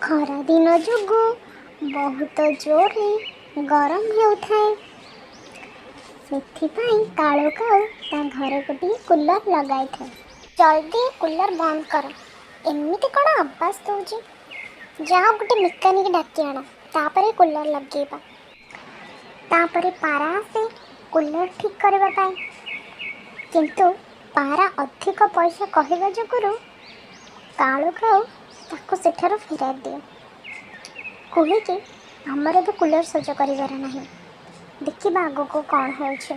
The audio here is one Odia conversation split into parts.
ଖରାଦିନ ଯୋଗୁଁ ବହୁତ ଜୋରରେ ଗରମ ହେଉଥାଏ। ସେଥିପାଇଁ କାଳୁ କାଉ ତା ଘରେ ଗୋଟିଏ କୁଲର୍ ଲଗାଇଥାଏ। ଜଲ୍ଦି କୁଲର୍ ବନ୍ଦ କର, ଏମିତି କ'ଣ ଆବାଜ ଦେଉଛି? ଯାଅ ଗୋଟେ ମେକାନିକ୍ ଡାକି ଆଣ, ତାପରେ କୁଲର୍ ଲଗେଇବା। ତାପରେ ପାରା ଆସେ କୁଲର୍ ଠିକ୍ କରିବା ପାଇଁ, କିନ୍ତୁ ପାରା ଅଧିକ ପଇସା କହିବା ଯୋଗୁରୁ କାଳୁ କାଉ ତାକୁ ସେଠାରୁ ଫେରାଇ ଦିଏ, କୁହିକି ଆମର ଏବେ କୁଲର୍ ସଜ କରିବାର ନାହିଁ, ଦେଖିବା ଆଗକୁ କ'ଣ ହେଉଛି।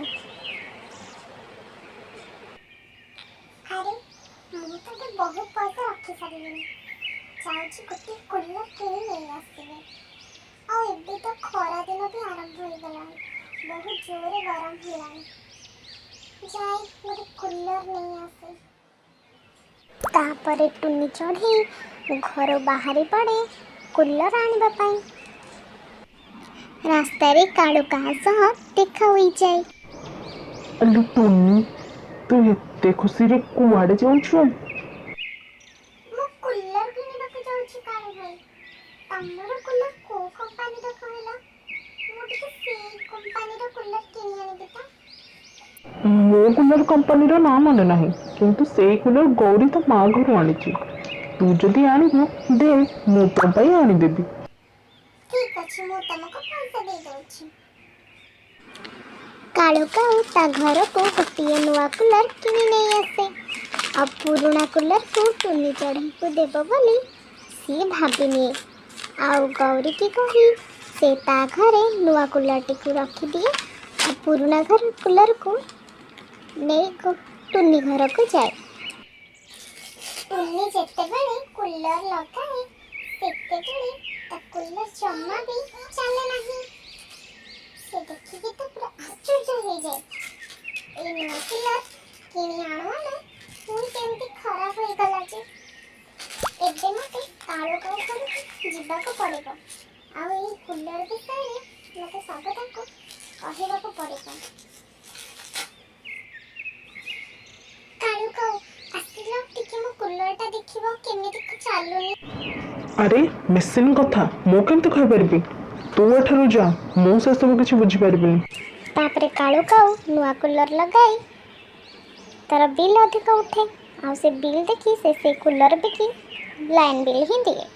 ଆରେ, ମୁଁ ତ ଏବେ ବହୁତ ପଇସା ରଖି ସାରିଲିଣି, ଯାଉଛି ଗୋଟିଏ କୁଲର୍ କିଣି ନେଇ ଆସିବି। ଆଉ ଏବେ ତ ଖରା ଦିନ ବି ଆରମ୍ଭ ହୋଇଗଲାଣି, ବହୁତ ଜୋରେ ଗରମ ହେଲାଣି, ଯାଇ ଗୋଟେ କୁଲର୍ ନେଇ ଆସେ। ତାପରେ ଟୁନି ଚଢ଼େଇ ଘରୁ ବାହାରି ପଡ଼େ କୁଲର୍ ଆଣିବା ପାଇଁ। ରାସ୍ତାରେ କାଳୁ କାହା ସହ ଦେଖା ହୋଇଯାଏ। ଆଲୋ ଟୁନି, ତୁ ଏତେ ଖୁସିରେ କୁଆଡ଼େ ଯାଉଛୁ? ମୁଁ କୁଲର୍ କିଣିବାକୁ ଯାଉଛି କାଳୁ ଭାଇ। ତମର କୁଲର୍ କୋଉ କମ୍ପାନୀର କହିଲ? ମୁଁ ଟିକେ ସେଇ କମ୍ପାନୀର କୁଲର୍ କିଣି ଆଣିବି ତ। ମୋ କୁଲର୍ କମ୍ପାନୀର ନାଁ ମନେ ନାହିଁ, କିନ୍ତୁ ସେଇ କୁଲର୍ ଗୌରୀ ତା ମା ଘରୁ ଆଣିଛି। ତୁ ଯଦି ଆଣିବୁ ଦେ, ମୁଁ ତୋ ପାଇଁ ଆଣିଦେବି। ଠିକ୍ ଅଛି, ମୁଁ ତମକୁ ପଇସା ଦେଇ ଦଉଛି। କାଳୁ କାଉ ତା ଘରକୁ ଗୋଟିଏ ନୂଆ କୁଲର୍ କିଣି ନେଇ ଆସେ, ଆଉ ପୁରୁଣା କୁଲର୍କୁ ଟୁନି ଚଢ଼େଇକୁ ଦେବ ବୋଲି ସିଏ ଭାବିନିଏ। ଆଉ ଗୌରୀକି କହି ସେ ତା ଘରେ ନୂଆ କୁଲର୍ଟିକୁ ରଖିଦିଏ, ଆଉ ପୁରୁଣା ଘର କୁଲର୍କୁ ନେଇ ଟୁନି ଘରକୁ ଯାଏ। ଟୁନି ଯେତେବେଳେ କୁଲର୍ ଲଗାଏ, ସେତେବେଳେ ତା କୁଲର୍ ଜମା ବି ଚାଲେ ନାହିଁ। ସେ ଦେଖିକି ତ ପୁରା ଆଶ୍ଚର୍ଯ୍ୟ ହେଇଯାଏ, ଏଇ ନୂଆ କୁଲର୍ କିଣି ଆଣୁ ଆଣୁ ପୁଣି କେମିତି ଖରାପ ହୋଇଗଲା ଯେ! ଏବେ ମୋତେ କାଳୁ କାଉ ଘରକୁ ଯିବାକୁ ପଡ଼ିବ, ଆଉ ଏଇ କୁଲର୍ ବିଷୟରେ ମୋତେ ସବୁ ତାକୁ କହିବାକୁ ପଡ଼ିବ। କାଳୁ କାଉ, ଆସିଲ ଟିକେ, ମୋ କୁଲର୍ଟା ଦେଖିବ କେମିତି ଚାଲୁନି। ଆରେ, ମେସିନ୍ କଥା ମୁଁ କେମିତି କହିପାରିବି? ତୁ ଏଠାରୁ ଯା, ମୁଁ ସେସବୁ କିଛି ବୁଝିପାରିବିନି। ତାପରେ କାଳୁ କାଉ ନୂଆ କୁଲର୍ ଲଗାଇ ତାର ବିଲ୍ ଅଧିକ ଉଠେ, ଆଉ ସେ ବିଲ୍ ଦେଖି ସେ ସେଇ କୁଲର୍ ବିକି ଲାଇନ୍ ବିଲ୍ ହିଁ ଦିଏ।